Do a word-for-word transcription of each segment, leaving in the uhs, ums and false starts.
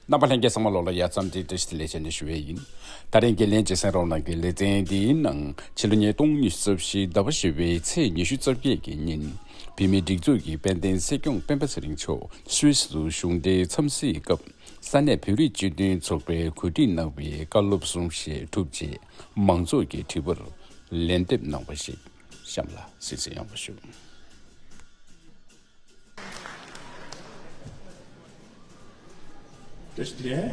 རྣམ་པ་ལྷན་རྒྱས་ཚང་མ་ལོག་ལ་ཡ་ཙམ་གྱི་བཀྲ་ཤིས་བདེ་ལེགས་བྱས་ནས་ཞུ་བས་ཡིན། ད་རིང་འགན་ལེན་བྱེད་སེམས་རོགས་གནང་གི་ལེ་ཚན་འདིའི་ནང་ཕྱི་ལོ་ཉིས་སྟོང་ཉི་ཤུ་རྩ་བཞི་ཟླ་བ་བཞི་པའི་ཚེས་ཉི་ཤུ་རྩ་བརྒྱད་ཀྱི་ཉིན། བོད་མིའི་སྒྲིག་འཛུགས་ཀྱི་དཔལ་ལྡན་སྲིད་སྐྱོང་སྤེན་པ་ཚེ་རིང་མཆོག་སུད་སི་དུ་གཞུང་འབྲེལ་འཚམས་གཟིགས་སྐབས་ས་གནས་བོད་རིགས་སྤྱི་མཐུན་ཚོགས་པའི་གོ་སྒྲིག་གནང་བའི་བཀའ་སློབ་གསུང་བཤད་གྲུབ་རྗེས་མང་ཚོགས་ཀྱི་དྲི་བར་ལན་འདེབས་གནང་བ་ཞིག་གཤམ་ལ་གཟིགས་གཟིགས་ཡོང་བ་ཞུ། བཀྲ་ཤིས་བདེ་ལེགས།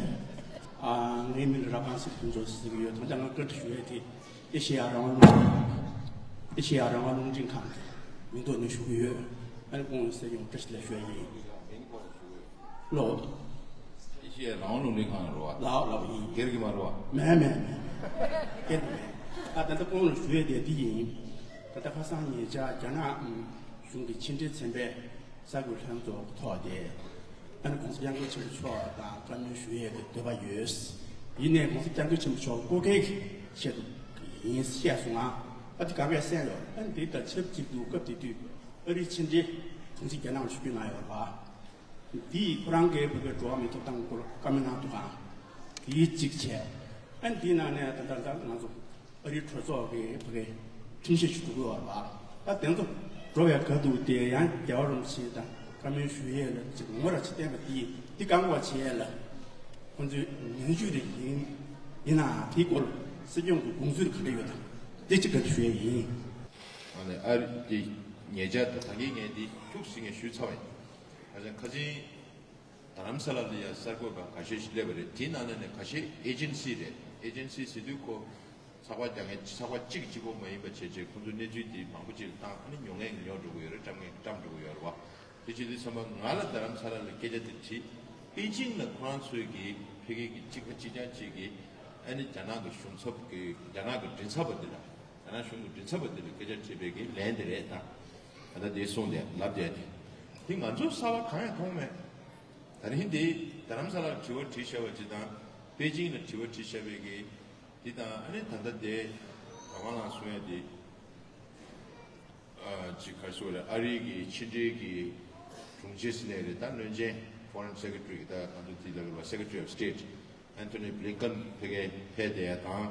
ཨ། ངའི་མིང་ལ་ར་ཁང་སྲིད་ཕུན་ཚོགས་ཟེར་གྱི་ཡོད། ད་ཆ་ང་བཀའ་འདྲི་ཞུ་ཡས་དེ་ཨེ་ཤེ་ཡ་རང་དབང་རླུང་འཕྲིན། ཨེ་ཤེ་ཡ་རང་དབང་རླུང་འཕྲིན་ཁང་གི་མིང་ཐོག་ནས་ཞུ་གི་ཡོད། ཨ་ནི་ཁོང་ཟེར་ཡོང་བཀྲ་ཤིས་བདེ་ལེགས་ཞུ་ཡས་ཡིན། ལོ། ཨེ་ཤེ་ཡ་རང་དབང་རླུང་འཕྲིན་ཁང་རོ་བ། ལའོ་ལའོ་ཡིན། སྒེར་གྱི་མ་རོ་བ། མེད་མེད་མེད། སྒེར་གྱི་མེད། ཨ། ད་ལྟ་ཁོང་ལ་ཞུ་ཡས་དེ་འདི་ཡིན། ད་ལྟ་ཁ་སང་ཉེ་ཆར་རྒྱ་ནག་གཞུང་གི་ཕྱི་འབྲེལ་ཚན་པས་གསར་འགོད་ལྷན་ཚོགས་ཐོག་དེ། ཨ་ནི་༸གོང་ས་༸སྐྱབས་མགོན་ཆེན་པོ་མཆོག་དང་བཀའ་མོལ་ཞུ་ཡས་ཀྱི་འདོད་པ་ཡོད། ཡིན་ནའི་༸གོང་ས་༸སྐྱབས་མགོན་ཆེན་པོ་མཆོག་སྐུ་སྒེར་གྱི་ཆེད་དུ་ཡིན་བཤད་སོང་ང་། ཨ། དེ་ག་གས་གསན་ཡོད། ཨ་ནི་དེ་དང་ཆབས་ཅིག་ཏུ་སྐབས་དེ་དུས་ཨ་རིའི་ཕྱི་འབྲེལ་དྲུང་ཆེ་རྒྱ་ནག་ལ་ཞུ་རྒྱུ་གནང་ཡོད་པ། འདིས་ཁོ་རང་གིས་བོད་པའི་འགྲོ་བ་མིའི་ཐོབ་ཐང་སྐོར་བཀའ་མོལ་གནང་འདུག་ག། དེའི་གཅིག་བྱས། ཨ་ནི་དེའི་ནང་ནས་ད་ལྟ་ད་ང་ཚོ་ཨ་རིའི་གྲོས་ཚོགས་ཀྱི་བོད་པའི་ཁྲིམས་བཤེར་ཞུ་འགྲོ་གི་ཡོད་རེད་པ། ད་དེ་ཚོ་འགྲོ་བའི་ཁ་ཐུག་དེ་ཡང་རྒྱལ་བ་རིན་པོ་ཆེ་དང་བཀའ་མོལ་ཞུ་ཡས་ལ་ཅིག་ངོ་ར་ཅིག་བསྟན་པ་དེ་འདི་བཀག་འགོག་བྱེད་ཡས་ལ་ཁོང་ཚོའི་ནན་ཞུ་རེ་ཡིན། ཡིན་ནའང་དེའི་སྐོར་སྲིད་སྐྱོང་གི་དགོངས་ཚུལ་ག་འདྲ་ཡོད་དམ། དེ་གཅིག་བཀའ་འདྲི་ཞུ་ཡས་ཡིན། ཨ་ནི་ཨ་རི་དེ་ཉེ་ཆར་དུ་ད་གིན་ངས་འདི་ཁྱུག་ཟིག་ངས་ཞུས་ཚར་བ་ཡིན། ཨ་ཅག་ཁ་ཆེན། རྡ་རམ་ས་ལ་ལ་ཡ་གསར་འགོད་པ་ཁ་ཤས་ཤིག་སླེབས་པ་རེད། དེའི་ནང་ནས་ནས་ཁ་ཤས་ཨེ་ཇེན་སི་རེད། ཨེ་ཇེན་སི་ཟེར་དུས་ཁོ་ཚགས་པར་རྒྱག་མཁན་ཚགས་པར་གཅིག་གཅིག་པོ་མ་ཡིན་པ་བྱས་བྱས་ཁོ་ཚོ་གནས་ཚུལ་དེ་མང་པོ་ཅིག་ལ་བཏང་། ཨ་ནི་ཉོ་མཁན་གྱིས་ཉོ་འགྲོ་གི་ཡོད་རེད། བཀྲམ་མཁན་གྱིས་བཀྲམ་འགྲོ་གི་ཡོད་རེད་བ། དེ་བྱེད་དུས་ཚང་མ་ང་ལ་རྡ་རམ་ས་ལ་ལ་སྐད་ཆ་དེ་དྲིས། པེ་ཅིང་ལ་ཁོ་རང་ཚོའི་གི་ཕ་གི་གི་གཅིག་པ་གཅིག་རྐྱང་གཅིག་གི་ཨ་ནི་རྒྱ་ནག་གི་གཞུང་ཚབ་ཀྱི་རྒྱ་ནག་གི་མགྲིན་ཚབ་པ་དེ་ལ་རྒྱ་ནག་གཞུང་གི་མགྲིན་ཚབ་པ་དེ་ལ་སྐད་ཆ་དྲིས་པའི་གི་ལན་དེ་རེད་ད། ད་ལྟ་དེ་གསུངས་ཏེ་ལབ་བསྡད་དེ། དེ་ང་ཚོ་གསར་པ་གང་ཡང་མཐོང་མེད། ད་རིང་དེ་རྡ་རམ་ས་ལར་དྲི་བ་དྲིས་བཞག་པ་ཅིག་དང་པེ་ཅིང་ལ་དྲི་བ་དྲིས་བཞག་པའི་གི་དེ་དང་ཨ་ནི་ད་ལྟ་དེ་རང་དབང་ལགས་གསུང་ཡ་དེ་ཨ་ཅིག་ག་རེ་ཟེར་དགོས་རེད། ཨ་རིའི་གི་ཕྱི་འབྲེལ་གི་དྲུང་ཆེ་ཟེར་ནའི་རེད། ད་བློན་ཆེན་Foreign Secretary གི་ད་ང་ཚོ་དེ་ལ་གི་Secretary of State Antony Blinken ཕ་གིར་ཕེབས་བསྡད་ཡ་དང་།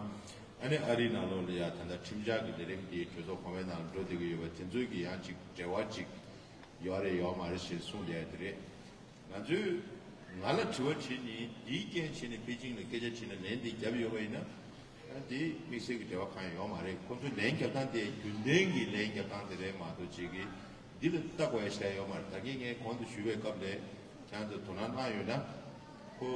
ཨ་ནི་ཨ་རིའི་ནང་ལོགས་ལ་ཡ་ད་ལྟ་ཁྲིམས་འཆར་གི་ལས་རིམ་དེ་གྲོས་ཚོགས་གོང་མའི་ནང་ལ་འགྲོ་བསྡད་ཀྱི་ཡོད་པ་དེ་ཚོའི་གི་ཡང་ཅིག་འབྲེལ་བ་ཅིག་ཡོད་རེད་ཡོད་མ་རེད་ཞེས་གསུངས་བསྡད་ཡ་དེ་རེད། ང་ཚོས་ང་ལ་དྲི་བ་དྲིས་ནས་འདིའི་རྐྱེན་བྱས་ནས་པེ་ཅིང་ལ་སྐད་ཆ་དྲིས་ན་ལན་འདི་བརྒྱབ་ཡོད་པ་ཡིན་ན། ཨ་འདི་དམིགས་བསལ་གྱི་འབྲེལ་བ་གང་ཡང་ཡོད་མ་རེད། ཁོ་ཚོ་ལན་བརྒྱབ་སྟངས་དེ་རྒྱུན་ལྡན་གྱི་ལན་བརྒྱབ་སྟངས་དེ་རེད་མ་གཏོགས་ཅིག་གིས་འདི་ལ་ལྟ་དགོས་ཡ་ཞིག་ཡོད་མ་རེད། ད་གིན་ངས་གོང་དུ་ཞུས་པའི་སྐབས་ལ་ཁྱེད་རང་ཚོ་དོ་སྣང་གནང་ཡོད་ན། ཁོ་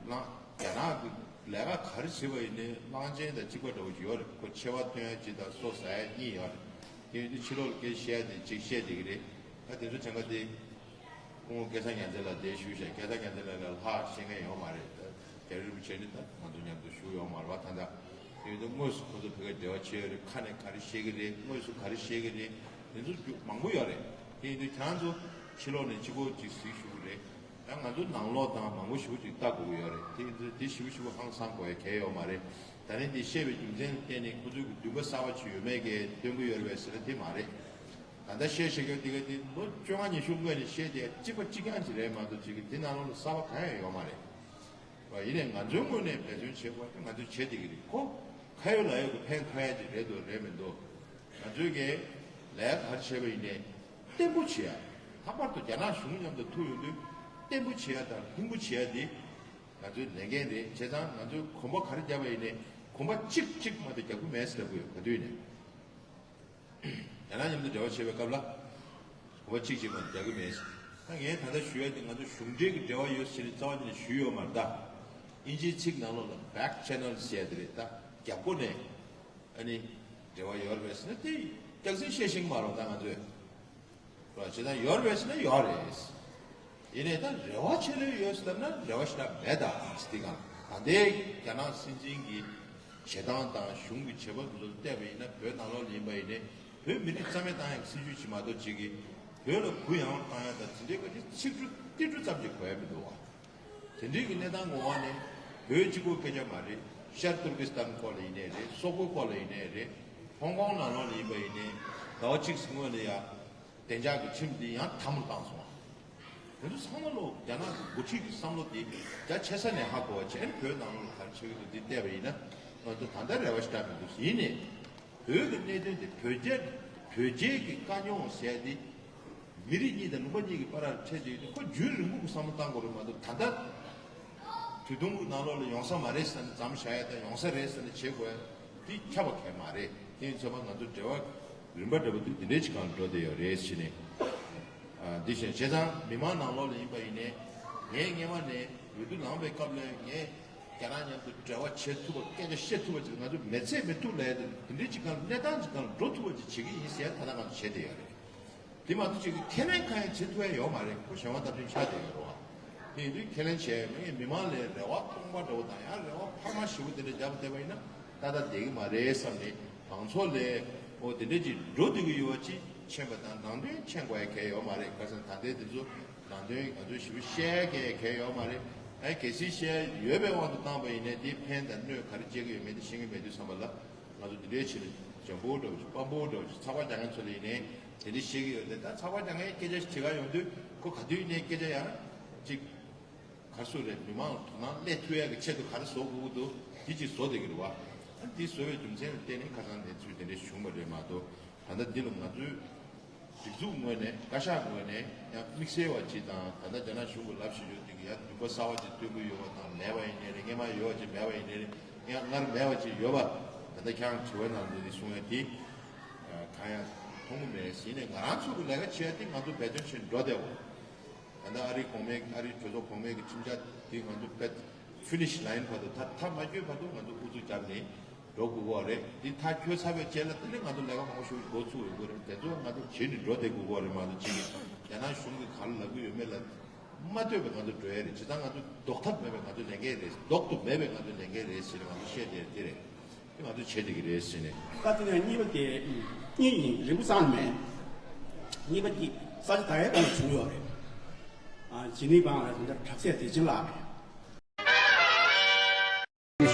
གླང་རྒྱ་ནག་གི་ལས་ཀ་ག་རེ་བྱེད་པ་ཡིན་ནའི་གླང་ཆེན་དང་གཅིག་པ་འདྲ་བོ་ཞིག་ཡོད་རེད། ཁོ་མཆེ་བ་ཐོན་ཡ་གཅིག་དང་སོ་ཟ་ཡ་གཉིས་ཡོད་རེད། དེ་ཡིན་དུས་ཕྱི་ལོགས་ལ་སྐད་བཤད་ཡ་དེ་གཅིག་བཤད་བསྡད་ཀྱི་རེད། ད་དེ་ཚོ་དྲན་ག་དེ། སྐུ་ངོ་སྐལ་བཟང་རྒྱལ་མཚན་ལགས་འདིར་བཞུགས་ཤག་སྐལ་བཟང་རྒྱལ་མཚན་ལགས་ལ་ལྷག་ཤེས་མཁན་ཡོད་མ་རེད། ད་རྒྱ་རི་རིན་པོ་ཆེ་ནི་ད་ང་ཚོ་མཉམ་དུ་བཞུགས་ཡོད་མ་རེད་བ། ད་ད་དེ་ཡིན་དུས་དངོས་སུ་ཁོ་ཚོ་བོད་སྐད་འབྲེལ་བ་བྱས་ཡོད་རེད། ཁ་ནས་ག་རེ་བཤད་ཀྱི་རེད། དངོས་སུ་ག་རེ་བཤད་ཀྱི་རེད། དེ་ཚོ་རྒྱུ་མང་པོ་ཡོད་རེད། དེ་ཡིན་དུས་ཁྱེད་རང་ཚོ་ཕྱི་ལོགས་ནས་གཅིག་པོ་གཅིག་གཟིགས་ཞུ་གི་རེད། ད་ང་ཚོ་ནང་ལོགས་དང་མང་པོ་ཞེ་པོ་ཅིག་ལྟ་དགོས་ཀྱི་ཡོད་རེད། དེ་ཡིན་དུས་དེ་ཞེ་པོ་ཞེ་པོ་ཧང་སང་དགོས་ཡ་གལ་ཡོད་མ་རེད། ད་རིང་འདི་བཤད་པའི་རྒྱུ་མཚན་ལ་བརྟེན་ནས་ཁོ་ཚོས་ཀྱི་འདུན་པ་གསར་པ་ཅིག་ཡོད་མེད་ཀྱི་སྟོན་གྱི་ཡོད་རེད་པས་ཟེར་ན་དེ་མ་རེད། ད་ལྟ་བཤད་བཤད་རྒྱུ་དེ་ག་དེ་ལོ་བཅོ་ལྔ་ཉི་ཤུ་སྔོན་ནས་བཤད་དེ་གཅིག་པ་གཅིག་རྐྱང་ཅིག་རེད་མ་གཏོགས་ཅིག་གི་དེ་ནང་ལོགས་ལ་གསར་པ་གང་ཡང་ཡོད་མ་རེད། ཡིན་ནའི་ང་ཚོའི་ངོས་ནས་འབད་བརྩོན་བྱེད་དགོས་པ་དེ་ང་ཚོས་བྱེད་བསྡད་ཀྱི་རེད། ཁོ་ཁ་ཡོད་ལག་ཡོད་ཀྱི་ཕན་ཐོགས་ཡ་ཅིག་རེད་འདུག་རེད་མི་འདུག་ང་ཚོའི་གི་ལས་ག་རེ་བྱས་པ་ཡིན་ནའི་བརྟན་པོ་བྱེད་ཡ། ལྷག་པར་དུ་རྒྱ་ནག་གཞུང་མཉམ་དུ་ཐུག་ཡོང་དུས་བརྟན་པོ་བྱེད་ཡ་དང་ལྷིང་པོ་བྱེད་ཡ་དེ་ང་ཚོའི་ལས་འགན་རེད། བྱས་ཙང་ང་ཚོས་གོམ་པ་ག་རེ་བརྒྱབ་པ་ཡིན་ནའི་གོམ་པ་གཅིག་གཅིག་མ་གཏོགས་རྒྱག་གི་མེད་ཟེར་ལབ་ཀྱི་ཡོད། ག་དུས་ནས། རྒྱ་ནག་མཉམ་དུ་འབྲེལ་བ་བྱེད་པའི་སྐབས་ལ། གོ་བ་གཅིག་གཅིག་མ་རྒྱག་གི་མེད། ད་ངས་ད་ལྟ་ཞུ་ཡ་དེ་ང་ཚོ་གཞུང་འབྲེལ་གྱི་འབྲེལ་བ་ཡོད་ཟེར་ནས་རྩ་བ་ཉིད་ནས་ཞུས་ཡོད་མ་རེད་ད། ཨིན་ཇིའི་ཚིག་ནང་ལོགས་ལ་back channel ཟེར་ཡ་དེ་རེད་ད། རྒྱབ་སྒོ་ནས་ཨ་ནི་འབྲེལ་བ་ཡོད་རེད་ཟེར་ན་དེ་རྒྱག་སེ་བཤད་ཤེས་ཀྱི་མ་རེད་ད་ང་ཚོས། རེད་བ། བྱས་ཙང་ཡོད་རེད་ཟེར་ན་ཡོད་རེད། ཡིན་ནའི་ད་རེ་བ་ཆེ་ལོས་ཡོད་ཟེར་ན་རེ་བ་ཞེ་དྲག་མེད་ད། འདི་གང་ད་ལྟའི་རྒྱ་ནག་སྲིད་འཛིན་གྱི་བྱེད་སྟངས་དང་གཞུང་གི་བྱེད་པ་དེ་ཚོ་བལྟས་པ་ཡིན་ན་བོད་ནང་ལོགས་ལ་ཡིན་པ་ཡིན་ནའི་བོད་མི་རིགས་རྩ་མེད་བཏང་ཡག་སྲིད་ཇུས་ཅིག་མ་གཏོགས་ཅིག་གིས་བོད་ལ་གུ་ཡངས་བཏང་ཡག་དང་དེ་འདྲའི་ག་ཅིག་ཚིག་འབྲུ་ཏིལ་འབྲུ་ཙམ་ཅིག་གོ་ཡ་མི་འདུག་བ། དེ་འདྲའི་གི་གནས་སྟངས་འོག་ནས་བོད་གཅིག་པོའི་སྐད་ཆ་མ་རེད། ཤར་ཏུར་ཀི་སི་ཐན་སྐོར་ལ་ཡིན་ནའི་རེད། སོག་པོའི་སྐོར་ལ་ཡིན་ནའི་རེད། ཧོང་ཀོང་ནང་ལོགས་ལ་ཡིན་པ་ཡིན་ནའི་ཟླ་བ་གཅིག་སྔོན་ལ་ཡ་བདེ་འཇགས་ཀྱི་ཁྲིམས་འདི་ཡང་དམ་དུ་བཏང་སོང་བ། ང་ཚོ་ཚང་མ་ལོ་རྒྱ་ནག་གི་འགོ་ཁྲིད་ཀྱི་བསམ་བློ་དེ་རྒྱ་ཆེ་ས་ནས་ཧ་གོ་བ་བྱས། ཨ་ནི་བོད་ནང་ལོགས་ལ་ག་རེ་བྱེད་ཀྱི་འདུག་འདི་བལྟས་པ་ཡིན་ན། ང་ཚོ་ད་ལྟ་རེ་བ་ཞིག་བསྐྲད་མི་འདུག་ཡིན་ནའི་བོད་ཀྱི་གནད་དོན་དེ་བོད་རྒྱ་བོད་རྒྱའི་གི་དཀའ་རྙོག་ཟེར་ཡ་དེ་མི་རིགས་གཉིས་དང་ལུང་པ་གཉིས་ཀྱི་བར་ལ་འཕྲད་བྱས་ཡོད་དུས། ཁོ་རྒྱུན་རིང་པོ་གི་བསམ་བློ་བཏང་དགོས་རེད་མ་གཏོགས། ད་ལྟ་དུས་ཐུང་གི་ནང་ལོགས་ལ་ཡོང་ས་མ་རེད་ཟེར་ནས་མཚམས་བཞག་ཡ་དང་། ཡོང་ས་རེད་ཟེར་ནས་བྱེད་དགོས་ཡ་དེ་ཁྱབ་པ་གང་ཡང་མ་རེད། དེ་ཡིན་ཚེ་མ་ང་ཚོ་འབྲེལ་བ་རིམ་པ་འདྲ་པོ་དེ་འདི་འདྲའི་ཅིག་སྒང་འགྲོ་བསྡད་ཡོད་རེད་ཟེར་ནས། ཨ། འདི་བཞིན་བྱས་ཙང་མི་མང་ནང་ལོགས་ལ་ཡིན་པ་ཡིན་ནའི། ངས་སྔོན་མ་ནས་འོས་བསྡུ་ལངས་པའི་སྐབས་ལ་ངས་རྒྱ་ནག་མཉམ་དུ་འབྲེལ་བ་བྱེད་ཐུབ་པ། སྐད་ཆ་བཤད་ཐུབ་པ་ཅིག་ང་ཚོ་མི་ཚེ་མི་ཐུབ་ལབ་ཡ་དེ། འདི་འདྲའི་ཅིག་སྒང་ལ་གནས་སྟངས་ཅིག་སྒང་ལ་འགྲོ་ཐུབ་པ་ཅིག་བྱེད་ཀྱི་ཡིན་ཟེར་ད་ལྟ་ང་ཚོ་བྱེད་བསྡད་ཡོད་རེད། དེ་མ་གཏོགས་ཅིག་གི་ཁས་ལེན་གང་ཡང་བྱེད་ཐུབ་ཡ་ཡོད་མ་རེད། ཁོ་གཞན་དབང་སྟབས་བསྟུན་ཆགས་བསྡད་ཡོད་རེད་བ། དེ་ཡིན་དུས་ཁས་ལེན་བྱས་ཡོད་མེད། ངས་མི་མང་ལ་རེ་བ་སྟོང་པ་འདྲ་བོ་དང་། ཡང་རེ་བ་འཕར་མ་ཞེ་པོ་དེ་འདྲ་བརྒྱབ་བསྡད་པ་ཡིན་ན་ཏག་ཏག་བསྡད་ཀྱི་མ་རེད་བསམ་ནས། མང་ཚོགས་ལ་འོ་དེ་འདྲ་ཅིག་འགྲོ་བསྡད་ཀྱི་ཡོད་པ་ཅིག་མཁྱེན་པ་དང་། ནང་དོན་མཁྱེན་དགོས་ཡ་གང་ཡང་ཡོད་མ་རེད། ཁ་སང་ད་ལྟའི་དེ་ཚོ་ནང་དོན་ང་ཚོས་ཞེ་པོ་བཤད་ཡ་གང་ཡང་ཡོད་མ་རེད། ཨ། གལ་སྲིད་བཤད་ཡ་ཡོད་པའི་དབང་དུ་བཏང་པ་ཡིན་ནའི་དེ་ཕན་དང་གནོད་ག་རེ་སྐྱེལ་གྱི་ཡོད་མེད་དེ་ཤེས་ཀྱི་མེད་དུས་ཙམ་པ་ལ། ང་ཚོ་འདི་འདྲའི་ཆེད་ལ་འཇམ་པོ་འདྲ་བོ་ཅིག་སྤམ་པོ་འདྲ་བོ་ཅིག་ཚགས་པར་རྒྱག་མཁན་ཚོ་ལ་ཡིན་ནའི་དེ་འདྲ་བཤད་ཀྱི་ཡོད་རེད། ད་ཚགས་པར་རྒྱག་མཁན་སྐད་ཆ་ཞིག་བྲིས་ག་ཡོང་དུས། ཁོ་ག་དུས་ཡིན་ནའི་སྐད་ཆ་ཡང་ཅིག་ག་རེ་ཟེར་དགོས་རེད། མི་མང་ལ་དོ་སྣང་སླེབས་ཐུབ་ཡ་གི་ཆེད་དུ་ག་རེ་བཟོ་དགོས་ཀྱི་འདུག་འདི་ཅིག་བཟོ་བསྡད་ཀྱི་རེད་བ། ཨ། འདི་བཟོ་བའི་རྒྱུ་མཚན་ལ་བརྟེན་ནས་ཁ་སང་གནས་ཚུལ་དེ་འདྲ་བྱུང་བ་རེད་མ་གཏོགས། ད་ལྟ་འདི་ལ་ང་ཚོས་སྒྲིག་འཛུགས་ངོས་ནས། བཀའ་ཤག་ངོས་ནས་ཡང་དམིགས་བསལ་བ་ཅིག་དང་། ད་ལྟ་རྒྱ་ནག་གཞུང་གི་ལབ་བཞིན་ཡོད་དུས་ཀྱི་ཡང་འདུན་པ་གསར་བ་ཅིག་སྟོན་གྱི་ཡོད་པ་དང་། མེད་པ་ཡིན་ནའི་རེད། སྔོན་མ་ཡོད་པ་ཅིག་མེད་པ་ཡིན་ནའི་རེད། ཡང་སྔར་མེད་པ་ཅིག་ཡོད་པ། ད་ལྟ་ཁྱེད་རང་དྲི་བའི་ནང་དུ་ནི་གསུང་ཡ་དེ་གང་ཡང་མཐོང་གི་མེད་ཟེར་ནས། ང་རང་ཚོ་གི་ལས་ཀ་བྱེད་ཡ་དེ་ང་ཚོ་འབད་བརྩོན་བྱས་འགྲོ་བསྡད་པ། ད་ལྟ་ཨ་རིའི་གོང་མའི། ཨ་རིའི་གྲོས་ཚོགས་གོང་མའི་གི་ཁྲིམས་འཆར་དེ་ང་ཚོ་དཔེ་ཕི་ནི་ཤི་ལའིན་བར་དུ་ད་མཐའ་མ་འཁྱོལ་བར་དུ་ང་ཚོ་ཨུ་ཚུགས་བརྒྱབ་ནས་འགྲོ་དགོས་ཀྱི་རེད། དེ་མཐའ་འཁྱོལ་ཚར་བའི་རྗེས་ལ་དེ་ནས་ང་ཚོ་ལས་ཀ་མང་པོ་ཞིག་འགོ་ཚུགས་ཡོང་གི་རེད། དེ་ཚོ་ང་ཚོ་བྱེད་ནས་འགྲོ་བསྡད་དགོས་ཀྱི་རེད་མ་གཏོགས། ཅིག་རྒྱ་ནག་གཞུང་གིས་ག་རེ་ལབ་ཀྱི་ཡོད་མེད་ལ་མ་ལྟོས་པའི་ང་ཚོ་འགྲོ་ཡ་རེད། བྱས་ཙང་ང་ཚོ་ལྡོག་ཐབས་མེད་པའི་ང་ཚོ་ལས་འགན་རེད། ལྡོག་ཏུ་མེད་པའི་ང་ཚོ་ལས་འགན་རེད་ཟེར་ནས་ང་ཚོ་བཤད་བསྡད་དེ་རེད། དེ་ང་ཚོ་བྱེད་བསྡད་ཀྱི་རེད་ཟེར་ནས། ད་དེ་ནས་གཉིས་པ་དེ། གཉིས་ཡིན། རིང་པོ་བསམ་མེད། གཉིས་པ་དེ་ས་ཆ་ད་ཡའི་སྒང་ལ་བྱུང་ཡོད་རེད། ཨ། ཇི་ནི་ཝང་ལ་དེ་འདྲ་དྲག་སྐྱེད་བདེ་ཆེན་ལགས་རེད།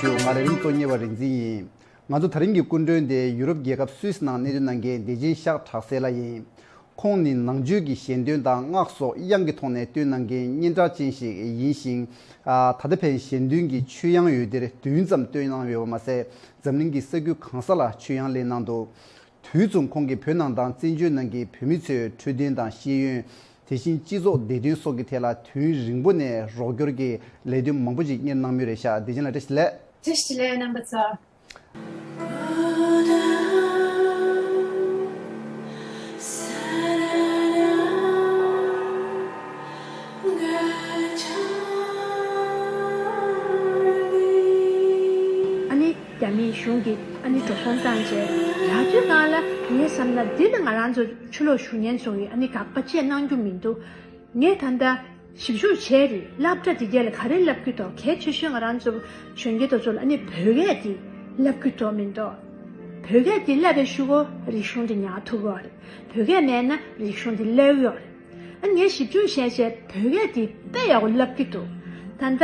ཞུ། ང་ལས་རིམ་གཙོ་གཉེར་བ་རིག་འཛིན་ཡིན། ང་ཚོ་དེ་རིང་གི་སྐུ་མགྲོན་དེ་ཡུ་རོབ་རྒྱལ་ཁབ་སུད་སི་ནང་གནས་སྡོད་གནང་མཁན་བདེ་ཆེན་ཤག་དྲག་སེ་ལགས་ཡིན། ཁོང་ནི་ནང་ཆོས་ཀྱི་ཞལ་འདོན་དང་སྔགས་སོགས་དབྱངས་ཀྱི་ཐོག་ནས་བཏོན་གནང་མཁན་སྙན་གྲགས་ཅན་ཞིག་ཡིན་ཞིང་། ཨ། ད་ལྟ་ཕན་ཞལ་འདོན་གྱི་ཆོས་དབྱངས་འོད་སྡེར་བདུན་ཙམ་བཏོན་གནང་ཡོད་པ་མ་ཟད། འཛམ་གླིང་གི་ས་ཁུལ་གང་ས་ལ་ཆོས་དབྱངས་ལེན་གནང་འདུག་དུས་མཚུངས་ཁོང་གིས་བོད་ནང་དང་བཙན་བྱོལ་ནང་གི་བོད་མི་ཚོའི་འཕྲོད་བསྟེན་དང་ཤེས་ཡོན། དེ་བཞིན་སྤྱི་ཚོགས་བདེ་དོན་སོགས་ཀྱི་ཐད་ལ་དུས་ཡུན་རིང་པོ་ནས་རོགས་སྐྱོར་གྱི་ལས་དོན་མང་པོ་ཞིག་གཉེར་གནང་མུས་རེད་ཤག་བདེ་ཆེན་ལགས་བཀྲ་ཤིས་བདེ་ལེགས། བཀྲ་ཤིས་བདེ་ལེགས་རྣམ་པ་ཚོ། ཨ་ནི་རྒྱ་མིའི་གཞུང་གིས་ཨ་ནི་འགྲོ་སོང་བཏང་རྗེས་ཡར་དུས་སྒང་ལ་ངས་བསམ་ན་འདི་ལ་ང་རང་ཚོ་ཕྱི་ལོགས་བཞུགས་མཁན་ཚོ་གིས་ཨ་ནི་དགག་པ་བཅས་གནང་རྒྱུ་མི་འདུག་ངས་ད་ལྟ་ཞིབ་འཇུག་བྱས་རེད། སློབ་གྲྭ་འདི་གས་ལ་ག་རེ་བསླབ་ཀྱི་འདུག་གལ་ཆེ་ཤོས་ང་རང་ཚོ་གཞོན་སྐྱེས་དེ་ཚོ་ལ་ཨ་ནི་བོད་སྐད་འདི་བསླབ་ཀྱི་འདུག་མི་འདུག་བོད་སྐད་འདི་བསླབ་པའི་གཞུག་གུ་རིག་གཞུང་འདི་ཉར་ཐུབ་ཀྱི་ཡོད་རེད། བོད་སྐད་མེད་ན་རིག་གཞུང་འདི་བསླབ་ཀྱི་ཡོད་རེད། ཨ་ནི་ངས་ཞིབ་འཇུག་བྱས་རྗེས་བོད་སྐད་འདི་དཔེ་ཡག་པོ་བསླབ་ཀྱི་འདུག་ད་ལྟ་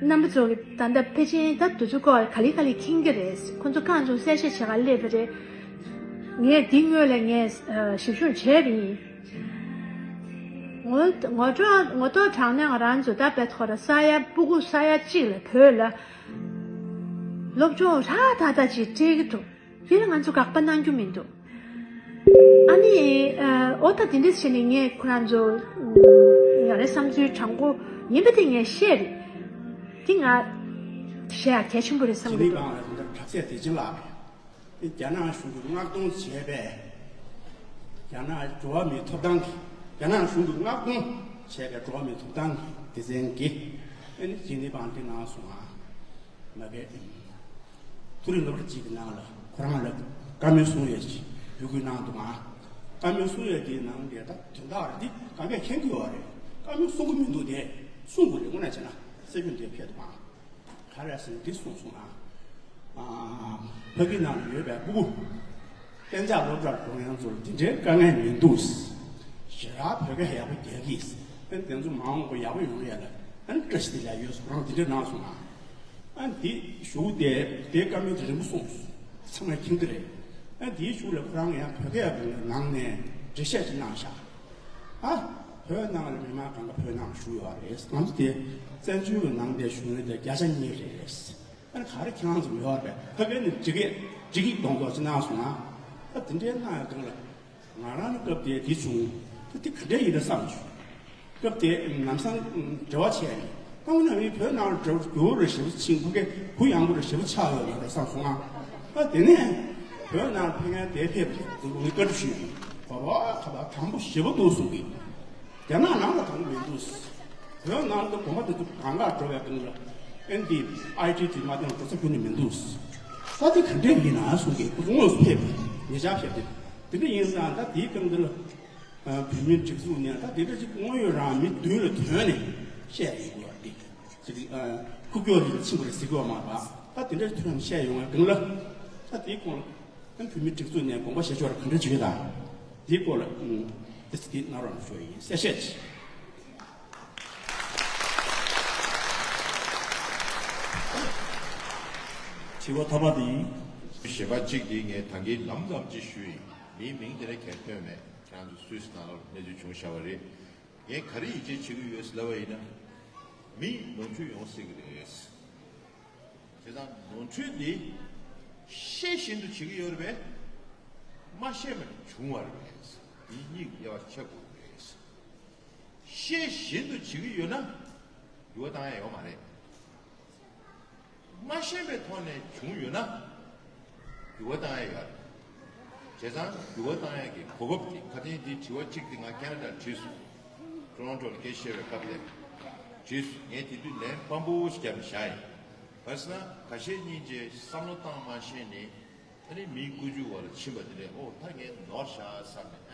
རྣམ་པ་ཚོ་གིས་ད་ལྟ་ཕལ་ཆེར་ད་དེ་ཚོ་སྐོར་ག་ལེ་ག་ལེ་མཁྱེན་གྱི་རེད། ཁོང་ཚོ་རྐང་བཙུགས་གསལ་བཤད་བྱེད་ག་སླེབས་པ་རེད། ངས་འདི་སྔོན་ལ་ངས་ཨ་ཞིབ་འཇུག་བྱས་པ་ཡིན། ངོ་ངོ་སྤྲོད་ངོ་ཐོག་དྲང་གནས་ང་རང་ཚོ་ད་དཔེ་ཁོ་ར་ས་ཡ་སྤུ་གུ་ས་ཡ་གཅིག་ལ་བོད་ལ་སློབ་སྦྱོང་རག་ཐག་ཐག་ཅིག་སྤྲད་ཀྱི་འདུག་དེ་ལ་ང་ཚོ་དགག་པ་གནང་རྒྱུ་མི་འདུག་ཨ་ནི་ཨ་འོ་ད་དེ་འདྲ་བྱས་ནས་ངས་ཁོ་རང་ཚོ་ང་རའི་བསམ་ཚུལ་དྲང་པོ་ཡིན་པ་དེ་ངས་བཤད་རེད། དེ་ང་བཤད་ཡ་གལ་ཆེན་པོ་རེད་བསམ་གྱི་འདུག་དྲག་ཆས་བདེ་ཆེན་ལགས་རེད། རྒྱ་ནག་གཞུང་གིས་མངགས་གཏོང་བྱས་པའི་རྒྱ་ནག་འགྲོ་བ་མིའི་ཐོབ་ཐང་གི་རྒྱ་ནག་གཞུང་གིས་མངགས་གཏོང་བྱས་པའི་འགྲོ་བ་མིའི་ཐོབ་ཐང་གི་སྡེ་ཚན་གྱི་ཨ་ནི་ཇི་ནི་ཝང་དེ་གནང་སོང་ང་། མ་གི་མཐོ་རིམ་སློབ་གྲྭ་གཅིག་གི་ནང་ལ་ཁོ་རང་ལ་བཀའ་མོལ་གསུང་ཡས་ཅིག་འབོད་སྐུལ་གནང་འདུག་ང་། བཀའ་མོལ་གསུང་ཡས་དེའི་ནང་ལས་ད་དོན་དག་རེད། འདི་གང་གས་མཁྱེན་གྱི་ཡོད་རེད། བཀའ་མོལ་གསུང་གི་མི་འདུག་དེ་གསུང་དགོས་རེད། དངོས་གནས་བྱས་ན་སྲིད་སྐྱོང་དེ་ཕེབས་འདུག་ང་། ག་རེ་ཟེར་ན་འདི་གསུངས་སོང་ང་། ཨ། ཕ་གི་ནང་ལ་ཡོད་པའི་སྤུ་གུ་གཏན་འཇགས་སློབ་གྲྭར་འགྲོ་མཁན་ཚོར་འདི་འདྲའི་དཀའ་ངལ་མི་འདུག་ཞེ་དྲག་བོད་སྐད་ཡག་པོ་རྒྱག་གི། ཨ་ནི་དེ་ཚོ་མ་འོངས་པ་ཡག་པོ་ཡོང་ཡ་ལ་ཨ་ནི་བཀྲ་ཤིས་བདེ་ལེགས་ཡོད། ཁོ་རང་འདི་འདྲ་གནང་སོང་ང་། ཨ་ནི་དེ་གཞུག་དེ་དེ་བཀའ་མོལ་དེ་རིང་པོ་གསུངས་སོང་། ཚང་མས་མཁྱེན་གྱི་རེད། ཨ་ནི་དེའི་གཞུག་ལ་ཁོ་རང་ཡང་བོད་སྐད་ནང་ནས་འགྲེལ་བཤད་ཅིག་གནང་ཤག་ཨ། བོད་ནང་ལ་མི་མང་གང་ག་བོད་ནང་བཞུགས་ཡོད་རེད། ང་ཚོ་དེ་བཙན་བྱོལ་གྱི་ནང་དེ་བཞུགས་མཁན་དེ་བརྒྱ་ཆ་གཉིས་རེད། ཨ་ནི་ག་རེ་ཁྱེད་རང་ཚོ་ཡོད་རེད། ཕ་གི་ནི་ཇི་གེ་ཇི་གིག་གཏོང་ཐོག་ཅིག་གནང་སོང་ང་། ཨ་དེ་འདྲའི་གནང་ཡ་གང་ལ། ང་རང་ནི་སྐབས་དེ་དེ་བྱུང་། ད་དེ་ག་འདྲ་ཡིན་ན་བསམ་བྱུང་། སྐབས་དེ་ལམ་སང་འབྲེལ་བ་བྱས་ནས། ཨ་ང་ནི་བོད་ནང་ལ་འབྲེལ་བ་རྒྱུ་རེ་ཞེ་པོ་ཕྱིན། ཕ་གི་བུ་ཡག་པོ་རེ་ཞེ་པོ་ཆགས་ཡོད་མ་རེད་བསམ་སོང་ང་། ཨ་དེ་ནས་བོད་ནང་ཕ་གི་དེ་ཕེབས་པ་དེ་ཚོ་ངས་བཀའ་འདྲི་ཞུས་ཡིན། བ་བ་ཁ་བ་དྲང་པོ་ཞེ་པོ་འདུག་གསུང་གི། རྒྱ་ནག་ནང་ལ་དྲང་པོ་མི་འདུག། བོད་ནང་དུ་དགོན་པ་དེ་ཚོ་གང་ག་འགྲོ་བའི་སྒང་ལ་ཨེན་ཌི་ཨའི་ཊི་དེ་མ་བཏང་འགྲོ་ས་ཁྱོན་ནས་མི་འདུག། ས་དེ་ག་འདྲས་ཡིན་ན་གསུང་གི། ཁོ་ཚོ་དངོས་སུ་ཕེབས་ཉེ་ཆར་ཕེབས་ཏེ། དེ་འདྲ་ཡིན་ཙང་ད་དེའི་སྒང་འདི་ལ་ཨ་བོད་མིའི་སྒྲིག་འཛུགས་ནས་ད་དེ་འདྲ་ཅིག་དངོས་ཡོད་རང་མི་མདུན་ལ་ཐོན་ནས་བཤད་ཡོང་དགོས་པ་འདི་ཅིག་ཨ་ཁུག་ཀྱོག་ལ་ཕྱིན་པ་རེད་ཟེར་གྱི་ཡོད་མ་རེད་པ། ད་དེ་འདྲ་ཐོན་བཤད་ཡོང་བའི་སྒང་ལ་ད་དེའི་སྐོར་ལ། ཨ་བོད་མིའི་སྒྲིག་འཛུགས་ནས་དགོངས་པ་བཞེས་ཕྱོགས་ལ་ག་འདྲ་བྱེད་ཀྱི་དང་། དེའི་སྐོར་ལ་ཨུམ་ཏོག་ཙམ་གནང་རོགས་ཞུ་ཡ་ཡིན། གསལ་བཤད་ཅིག། དྲི་བ་མཐའ་མ་དེ་ཡིན། གཞན་པ་གཅིག་དེ་ངས་ད་གིན་ལམ་ཙམ་ཅིག་ཞུས་ཡིན། མིའི་མིང་དེ་འདྲ་གས་བཏོན་མེད། ཁྱེད་རང་ཚོ་སུད་སི་ནང་ལ་གནས་ཚུལ་བྱུང་བཞག་པ་རེད། ངས་ག་རེ་ཡིད་ཆེས་བྱེད་ཀྱི་ཡོད་ཟེར་ལབ་པ་ཡིན་ན། མི་ནོར་འཁྲུལ་ཡོང་སྲིད་ཀྱི་རེད། བྱས་ཙང་ནོར་འཁྲུལ་འདི་ཤེས་བཞིན་དུ་བྱེད་ཀྱི་ཡོད་རེད་པས། མ་ཤེས་པ་ནས་བྱུང་བ་རེད་པས། འདི་གཉིས་ཀྱི་དབྱེ་བ་ཕྱེ་དགོས་རེད། ཤེས་བཞིན་དུ་བྱེད་ཀྱི་ཡོད་ན་འགྱུར་བ་བཏང་ཡ་ཡོད་མ་རེད། མ་ཤེས་པའི་ཐོག་ནས་བྱུང་ཡོད་ན། འགྱུར་བ་བཏང་ཡ་ཡོད་རེད། བྱས་ཙང་འགྱུར་བ་བཏང་ཡ་གི་གོ་སྐབས་དེ། ཁ་སང་འདི་དྲི་བ་གཅིག་དེ་ང་ཁེ་ན་ཌར་དྲིས་སོང་། ཊོ་རོན་ཊོ་ལ་སྐད་ཆ་བཤད་པའི་སྐབས་དེར་དྲིས་སོང་། ངས་དེ་དུས་ལན་སྤམ་པོ་ཞིག་བརྒྱབ་ནས་བཞག་ཡིན། ག་རེ་ཟེར་ན་ཁ་ཤས་སྙིང་རྗེ་བསམ་བློ་བཏང་མ་ཤེས་ནས། ཨ་ནི་མིའི་བཀོད་ཇུས་འོག་ལ་ཕྱིན་པ་དེ་རེད། ཨོ་ད་ངས་ནོར་བཞག་བསམ་ནས་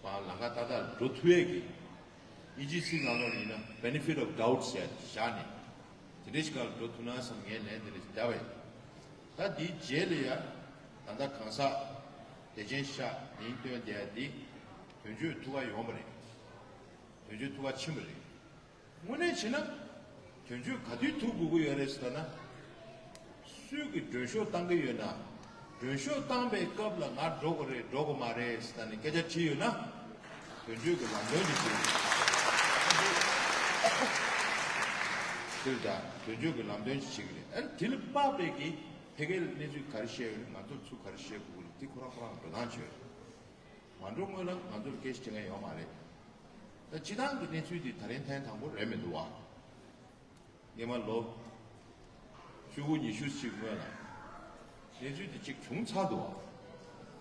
ཨ་ལམ་ཁ་ཏག་ཏག་ལ་འགྲོ་ཐུབ་ཡས་ཀྱི། དབྱིན་ཇིའི་ཚིག་ནང་ལོགས་ལ་ཡིན་ན་benefit of doubt ཟེར་བཞག་ནས། དེ་འདྲའི་ཞིག་ག་ལ་འགྲོ་ཐུབ་ན་བསམ་ངས་ལན་དེ་འདྲ་ཞིག་བརྒྱབ་པ་ཡིན། ད་འདིའི་རྗེས་ལ་ཡ་ད་ལྟ་གང་ཟག་བདེ་ཆེན་ཤག་མིང་བཏོན་བསྡད་ཡ་འདི་དོན་གཅོད་ཐུགས་ཁ་ཡོང་པ་རེད། དོན་གཅོད་ཐུགས་ཁ་ཕྱིན་པ་རེད། དངོས་གནས་བྱས་ན་དོན་གཅོད་ག་དུས་ཐུག་དགོས་ཀྱི་ཡོད་རེད་ཟེར་ན། སུས་ཀྱི་མགྲོན་ཤོག་བཏང་གི་ཡོད་ན། མགྲོན་ཤོག་བཏང་པའི་སྐབས་ལ་ང་འགྲོ་དགོས་རེད་འགྲོ་དགོས་མ་རེད་ཟེར་ནས་སྐད་ཆ་དྲིས་ཡོད་ན། དོན་གཅོད་ཀྱི་ལམ་སྟོན་ཅིག་བྱེད་ཀྱི་རེད། དེ་ལ་ད་དོན་གཅོད་ཀྱི་ལམ་སྟོན་ཅིག་བྱེད་ཀྱི་རེད། ཨ་ནི་དེ་ལ་དཔག་པའི་གི་ཕ་གིར་གནས་ཚུལ་ག་རེ་བཤད་ཡོད་ན་ང་ཚོར་ཚུར་ག་རེ་བཤད་དགོས་ཀྱི་རེད། དེ་ཁོ་རང་ཁོ་རང་འགྲོ་སྟངས་བྱོས། མ་འགྲོ་སྔོན་ལ་ང་ཚོར་སྐད་ཆ་དྲི་མཁན་ཡོད་མ་རེད། ད་སྤྱི་བཏང་གི་གནས་ཚུལ་འདི་ད་རིང་ཐེངས་དང་པོ་རེད་མི་འདུག་བ། སྔོན་མ་ལོ་བཅུ་དགུ་ཉི་ཤུ་ཅིག་སྔོན་ལ་གནས་ཚུལ་འདི་གཅིག་བྱུང་ཚར་འདུག་བ།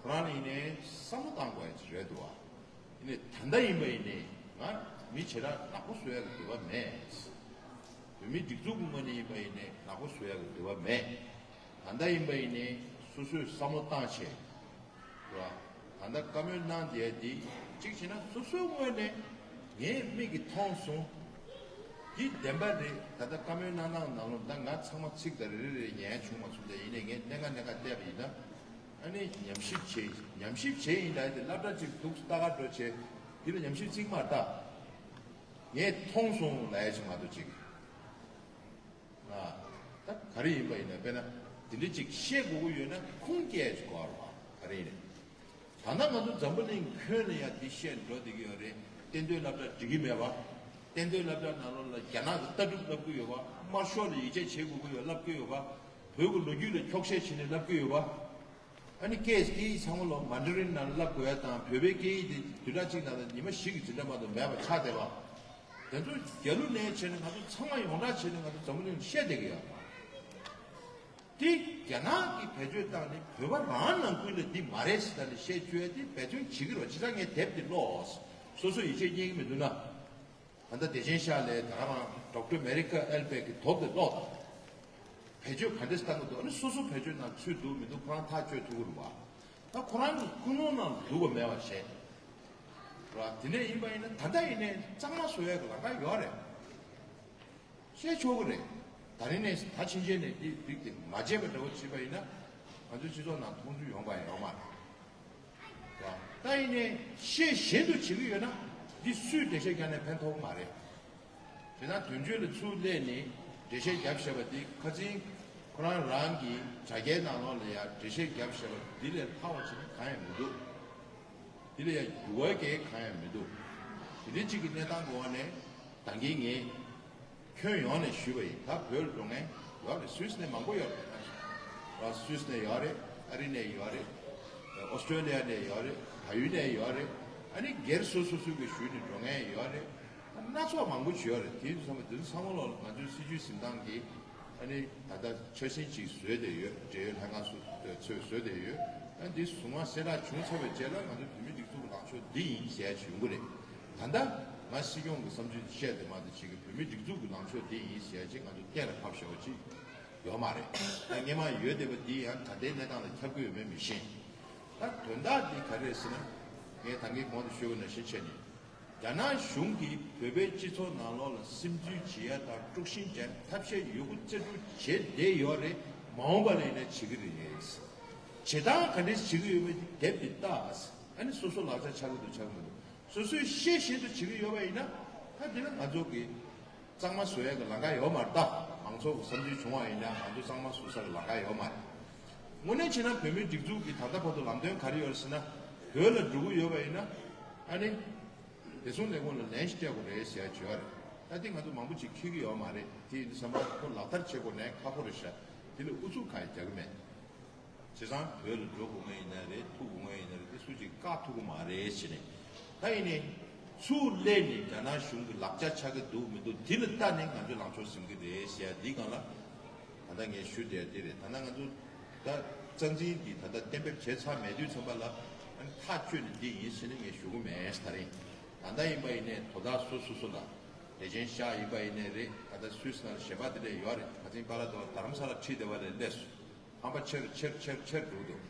ཁོ་རང་ལ་ཡིན་ནའི་བསམ་བློ་བཏང་དགོས་ཡ་ཅིག་རེད་འདུག་བ། ཡིན་ནའི་ད་ལྟ་ཡིན་པ་ཡིན་ནའི་ང་མི་བྱེ་བྲག་ནག་པོ་བཟོ་ཡ་གི་འདོད་པ་མེད། བོད་མིའི་སྒྲིག་འཛུགས་ཀྱི་ངོས་ནས་ཡིན་པ་ཡིན་ནའི་ནག་པོ་བཟོ་ཡ་གི་འདོད་པ་མེད། ད་ལྟ་ཡིན་པ་ཡིན་ནའི་སོ་སོས་བསམ་བློ་བཏང་བྱས། རེད་བ། ད་ལྟ་བཀའ་མོལ་གནང་བསྡད་ཡ་འདི་གཅིག་བྱས་ན་སོ་སོའི་ངོས་ནས་ངས་མིག་གིས་མཐོང་སོང་། འདི་བདེན་པ་རེད། ད་ལྟ་བཀའ་མོལ་གནང་སྟངས་ནང་ལོགས་ད་ང་ཚང་མ་ཚིག་དང་རེ་རེ་རེ་ཉན་བྱུང་མ་སོང་། ད་ཡིན་ནའི་ངས་གནད་འགག་གནད་འགག་བལྟས་པ་ཡིན་ན། ཨ་ནི་ཉམས་ཞིབ་བྱས་ཉམས་ཞིབ་བྱས་ཡིན་ད་དེ་སློབ་གྲྭ་གཅིག་འདུག་ལྟ་ག་འགྲོ་བྱས་འདི་ལ་ཉམས་ཞིབ་བརྩི་གི་མ་རེད་ད། ངས་མཐོང་སོང་ལབ་ཡ་ཅིག་མ་གཏོགས་ཅིག་ཨ། ད་ག་རེ་ཡིན་པ་ཡིན་ན་དཔེར་ན་འདི་འདྲ་ཅིག་བཤད་དགོས་ཀྱི་ཡོད་ན་ཁུངས་སྐྱེལ་ཅིག་དགོས་རེད་བ། ག་རེ་ཡིན་ནའི། ད་ལྟ་ང་ཚོ་འཛམ་བུ་གླིང་ཁྱོན་ལ་ཡང་འདི་བཤད་འགྲོ་བསྡད་ཀྱི་ཡོད་རེད། གཏན་སྡོད་སློབ་གྲྭ་འགྲིག་གི་མེད་པ། གཏན་སྡོད་སློབ་གྲྭ་ནང་ལོགས་ལ་རྒྱ་ནག་གི་ལྟ་གྲུབ་བསླབ་ཀྱི་ཡོད་པ། དམར་ཤོག་ལ་ཡིད་ཆེས་བྱེད་དགོས་ཀྱི་ཡོད་བསླབ་ཀྱི་ཡོད་པ། བོད་ཀྱི་ལོ་རྒྱུས་ལ་འཁྱོག་བཤད་བྱས་ནས་བསླབ་ཀྱི་ཡོད་པ། ཨ་ནི་སྐད་སྐད་ཡིག་ཚང་མ་ལོ་མན་ཌ་རིན་ནང་ལ་བསླབ་དགོས་ཡ་དང་བོད་པའི་སྐད་ཡིག་དེ་བདུན་ཕྲག་གཅིག་ནང་ལ་ཉི་མ་བཞི་གི་འཛིན་གྲྭ་མ་གཏོགས་མེད་པ་ཆགས་བསྡད་པ། དེ་ཚོ་རྒྱ་ལུ་ནས་བྱས་ནས་ང་ཚོ་ཚང་མ་ཡོངས་གྲགས་བྱས་ནས་ང་ཚོ་འཛམ་བུ་གླིང་ལ་བཤད་བསྡད་ཀྱི་ཡོད། དེ་རྒྱ་ནག་གིས་བེད་སྤྱོད་བཏང་ནས་བོད་པ་རང་ནང་ཁུལ་ལ་འདི་མ་རེད་ཟེར་ད་ནས་བཤད་བཅུག་ཡ་དེ་འབད་བརྩོན་བྱེད་ཀྱི་རེད། བྱས་ཙང་ངས་དེབ་དེ་ཀློག་སོ་སོ་ཡིད་ཆེས་རྙེད་ཀྱི་མི་འདུག་ན། ད་ལྟ་བདེ་ཆེན་ཤག་ལས་ད་ག་རང་ཌོག་ཊར་མེ་རི་ཀ་ཨེལ་བྷེག་གི་དོབ་དེ་ཀློག་དང་། བེད་སྤྱོད་ག་འདྲས་བཏང་གི་འདུག་ཨ་ནི་སོ་སོ་བེད་སྤྱོད་ནང་ཚུད་འདུག་མི་འདུག་ཁོ་རང་ཐག་གཅོད་ཐུབ་ཀྱི་རེད་བ། ད་ཁོ་རང་གི་ཀུན་སློང་ནང་འདུག་ག་མེད་པ་བྱས། ར་དེ་འདྲས་ཡིན་པ་ཡིན་ན་ད་ལྟ་ཡིན་ནའི་གཙང་མ་བཟོ་ཡ་གི་ལམ་ཁ་ཡོད་རེད། བཤད་ཆོག་གི་རེད། ད་རིང་ནས་ད་ཕྱིན་ཆད་ནས་འདི་རིགས་དེ་མ་བྱས་པ་འདྲ་བོ་བྱས་པ་ཡིན་ན་ང་ཚོའི་སྤྱི་ཚོགས་ནང་མཐོང་ཚུལ་ཡོང་པ་ཡོད་མ་རེད། ད་ཡིན་ནའི་ཤེས་བཞིན་དུ་བྱེད་ཀྱི་ཡོད་ན་འདི་སུས་འགྲེལ་བཤད་རྒྱག་ནས་ཕན་ཐོགས་མ་རེད། དེ་ན་དོན་གཅོད་ལ་ཚུར་སླེབས་ནས་འགྲེལ་བཤད་རྒྱབ་བཞག་པ་འདི་ཁ་སང་ཁོ་རང་རང་གི་དྲ་རྒྱའི་ནང་ལོགས་ལ་ཡང་འགྲེལ་བཤད་རྒྱབ་བཞག་པ་འདི་ལས་ལྷག་པ་བྱས་ན་གང་ཡང་མི་འདུག་འདི་ལ་ཡང་འགྱུར་བ་གང་ཡང་མི་འདུག་དེ་འདྲ་གཅིག་གི་གནས་སྟངས་གི་འོག་ནས་ད་གིན་ངས་ཁྱོན་ཡོངས་ནས་ཞུས་པ་ཡིན། ད་བོད་ལ་འགྲོ་མཁན་ཡོད་རེད། སུད་སི་ནས་མང་པོ་ཡོད་རེད། སུད་སི་ནས་ཡོད་རེད། ཨ་རི་ནས་ཡོད་རེད། ཨོ་སི་ཀྲོ་ལི་ཡ་ནས་ཡོད་རེད། བལ་ཡུལ་ནས་ཡོད་རེད། ཨ་ནི་སྒེར་སོ་སོ་སོ་གི་ཞུས་ནས་འགྲོ་མཁན་ཡོད་རེད། སྣ་ཚོགས་མང་པོ་ཅིག་ཡོད་རེད། དེ་ཚོ་ཚང་མ་དེ་ཚོ་ཚང་མ་ལོག་ལ་ང་ཚོའི་སྲིད་བྱུས་འཛིན་སྟངས་ཀྱི་ཨ་ནི་ད་ལྟ་འཆར་ཟིན་ཅིག་བཟོས་བསྡད་ཡོད། འབྲེལ་ཡོད་ལྷན་ཁང་སུ་ཚོས་བཟོས་བསྡད་ཡོད། ཨ་འདི་གཟུངས་སྔགས་གསལ་བསྒྲགས་བྱུང་ཚར་བའི་རྗེས་ལ་ང་ཚོ་བོད་མིའི་སྒྲིག་འཛུགས་ཀྱི་ལངས་ཕྱོགས་འདི་ཡིན་ཟེར་ཡ་ཅིག་ཡོང་གི་རེད། ད་ལྟ་ང་སྲིད་སྐྱོང་གི་བསམ་ཚུལ་བཤད་དེ་མ་གཏོགས་ཅིག་གི་བོད་མིའི་སྒྲིག་འཛུགས་ཀྱི་ལངས་ཕྱོགས་འདི་ཡིན་ཟེར་ཡ་ཅིག་ང་ཚོ་གཏན་ལ་ཕབ་བཞག་པ་ཅིག་ཡོད་མ་རེད། ད་སྔོན་མ་ཡོད་བསྡད་པ་འདི་ཡང་ད་ལྟའི་གནས་སྟངས་ལ་ཁྱབ་ཀྱི་ཡོད་མེད་མི་ཤེས། ད་དོན་དག་འདི་ག་རེ་རེད་ཟེར་ན། ངས་ད་གིན་གོང་དུ་ཞུས་པ་ནང་བཞིན་བྱས་ནས། རྒྱ་ནག་གཞུང་གིས་བོད་པའི་སྤྱི་ཚོགས་ནང་ལོགས་ལ་སིམ་འཛུལ་བྱེད་ཡ་དང་དཀྲུག་ཤིང་རྒྱག་ཐབས་ཤེས་ཡོད་རྒུ་རྩལ་སྤྲུགས་བྱས་བསྡད་ཡོད་རེད། མ་འོངས་པ་ལ་ཡིན་ན་བྱེད་ཀྱི་རེད། བྱེད་སྟངས་ག་འདྲས་བྱེད་ཀྱི་ཡོད་མེད་དེབ་འདི་ལྟ། ཨ་ནི་སོ་སོ་ལག་ཆ་ཆགས་ཀྱི་འདུག་ཆགས་ཀྱི་མི་འདུག་སོ་སོས་ཤེས་བཞིན་དུ་བྱེད་ཀྱི་ཡོད་པ་ཡིན་ན། ད་འདི་ལ་ང་ཚོ་གི་གཙང་མ་བཟོ་ཡ་གི་ལམ་ཁ་ཡོད་མ་རེད་ད། མང་ཚོགས་ཀྱི་བསམ་ཚུལ་བྱུང་བ་ཡིན་ན་ང་ཚོ་གཙང་མ་བཟོ་ས་གི་ལམ་ཁ་ཡོད་མ་རེད། དངོས་གནས་བྱས་ན་བོད་མིའི་སྒྲིག་འཛུགས་ཀྱི་ད་ལྟ་བར་དུ་ལམ་སྟོན་ག་རེ་ཡོད་རེད་ཟེར་ན། བོད་ལ་འགྲོ་གི་ཡོད་པ་ཡིན་ན། ཨ་ནི། བདེ་སྲུང་ལས་ཁུངས་ལ་ལན་ཞིག་སྤྲད་དགོས་རེད་ཟེར་ཡ་བྱོས་རེད། ད་དེ་ང་ཚོ་མང་པོ་ཅིག་འཁྱེར་གི་ཡོད་མ་རེད། དེ་ཡིན་དུས་ཙམ་པ་ཁོ་ལག་བསྟར་བྱེད་དགོས་ནའི་ཁག་པོ་རེད་ཤག་དེ་ལ་ཨུ་ཚུགས་གང་ཡང་རྒྱག་གི་མེད། བྱས་ཙང་བོད་ལ་འགྲོ་དགོས་ངེས་ཡིན་ན་རེད། ཐུག་དགོས་ངེས་ཡིན་ན་རེད། དེ་སུ་གཅིག་བཀག་ཐུབ་ཀྱི་མ་རེད་ཟེར་ནས། ད་ཡིན་ནའི་ཚུར་སླེབས་ནས་རྒྱ་ནག་གཞུང་གི་ལག་ཆ་ཆགས་ཀྱི་འདུག་མི་འདུག་དེ་ལ་ལྟ་ནས་ང་ཚོས་ལངས་ཕྱོགས་ཟིན་གྱི་རེད་ཟེར་ཡ་འདིའི་སྒང་ལ། ད་ལྟ་ངས་ཞུ་བསྡད་དེ་རེད། ད་ལྟ་ང་ཚོ་ད་རྩ་འཛིན་འདི་ད་ལྟ་གཏན་འབེབས་བྱས་ཚར་མེད་དུས་ཙམ་པ་ལ། ཨ་ནི་ཐག་གཅོད་ནི་འདི་ཡིན་ཟེར་ནས་ངས་ཞུ་གི་མེད། ད་རིང་ད་ལྟ་ཡིན་པ་ཡིན་ནའི་དོ་བདག་སོ་སོ་སོ་ལ་ལས་བྱེད་བཞག་ཡིན་པ་ཡིན་ནའི་རེད། ད་ལྟ་སུད་སི་ནང་གཞན་པ་དེ་འདྲས་ཡོད་རེད། ཁ་སང་པཱ་ལགས་དང་རྡ་རམ་ས་ལ་ཁྲིད་བསྡད་པ་ལས་སླེབས་སོང་། ཧམ་པ་ཆེར་ཆེར་ཆེར་ཆེར་འགྲོ་འདུག་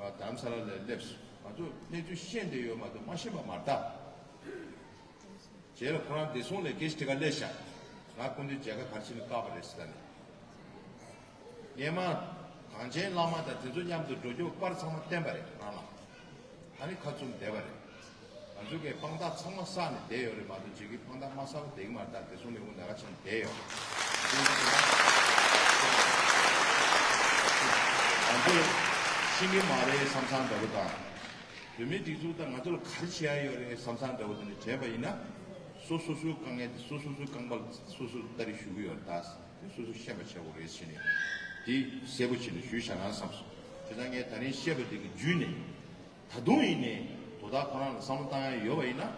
རྡ་རམ་ས་ལ་ལས་སླེབས་སོང་། ང་ཚོ་གནས་ཚུལ་ཤེས་བསྡད་ཡོད་མ་གཏོགས་མ་ཤེས་པ་མ་རེད་ད། རྗེས་ལ་ཁོ་རང་བདེ་སྲུང་ལས་ཀེ་ཞིག་དེ་ག་སླེབས་ཤག་ང་སྐུ་མདུན་མཇལ་ཁ་ག་རེ་བྱས་ནས་བཀག་པ་རེད་ཟེར་ད་ནི། སྔོན་མ་གངས་ཅན་བླ་མ་དང་དེ་ཚོ་མཉམ་དུ་འགྲོ་རྒྱུ་པར་ཚང་མ་བསྟན་པ་རེད་ཁོ་རང་ལ། ཨ་ནི་ཁ་བཙུམ་བསྡད་པ་རེད། ང་ཚོ་གིས་དཔང་རྟགས་ཚང་མ་བསགས་ནས་བསྡད་ཡོད་རེད་མ་གཏོགས་ཅིག་གིས་དཔང་རྟགས་མ་བསགས་པ་བསྡད་ཀྱི་མ་རེད། ད་བདེ་སྲུང་ལས་ཁུངས་ལས་ཀ་བྱས་ནས་བསྡད་ཡོད། ང་ཚོས་ཤེས་ཀྱི་མ་རེད་བསམ་བསམ་འདྲ་པོ་དང་། བོད་མིའི་སྒྲིག་འཛུགས་དང་ང་ཚོ་ལ་ག་རེ་བྱེད་ཡ་ཡོད་རེད་བསམ་བསམ་འདྲ་པོ་དེ་འདྲ་དྲན་པ་ཡིན་ན། སོ་སོ་སོའི་དཀའ་ངལ་དེ་སོ་སོ་སོའི་རྐང་པ་ལ་སོ་སོ་ལྟ་རེ་ཞུ་གི་ཡོད་རེད་ད། དེ་སོ་སོས་ཤེས་པ་བྱེད་དགོས་རེད་ཟེར་ནས། དེ་གསལ་པོ་བྱས་ནས་ཞུས་བཞག་ན་བསམ་སོང་། བྱས་ཙང་ངས་ད་རིང་བཤད་པ་དེ་གི་བརྒྱུད་ནས། ད་དུང་ཡིན་ནའི་དོ་བདག་ཁོ་རང་ལ་བསམ་བློ་བཏང་ཡ་ཡོད་པ་ཡིན་ན་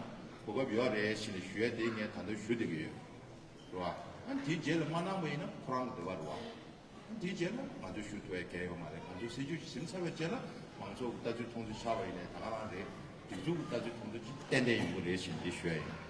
གོ་སྐབས་ཡོད་རེད་ཟེར་ནས་ཞུ་ཡ་དེ་ངས་ད་དུང་ཞུ་བསྡད་ཀྱི་ཡོད། རེད་བ། ཨ་དེའི་རྗེས་ལ་མ་གནང་བ་ཡིན་ན་ཁོ་རང་གི་འདོད་པ་རེད་བ། དེའི་རྗེས་ལ་ང་ཚོས་ཞུ་ཐུབ་ཡ་གང་ཡང་ཡོད་མ་རེད། ང་ཚོའི་སྲིད་ཇུས་ཤིག་ཟིན་ཚར་བའི་རྗེས་ལ་མང་ཚོགས་ཀྱི་ལྟ་ཚུལ་མཐོང་ཚུལ་ཆགས་པ་ཡིན་ནའི་ད་ག་རང་རེད། སྒྲིག་འཛུགས་ཀྱི་ལྟ་ཚུལ་མཐོང་ཚུལ་ཅིག་ཏན་ཏན་ཡོང་གི་རེད་ཟེར་ནས་འདི་ཞུ་ཡ་ཡིན།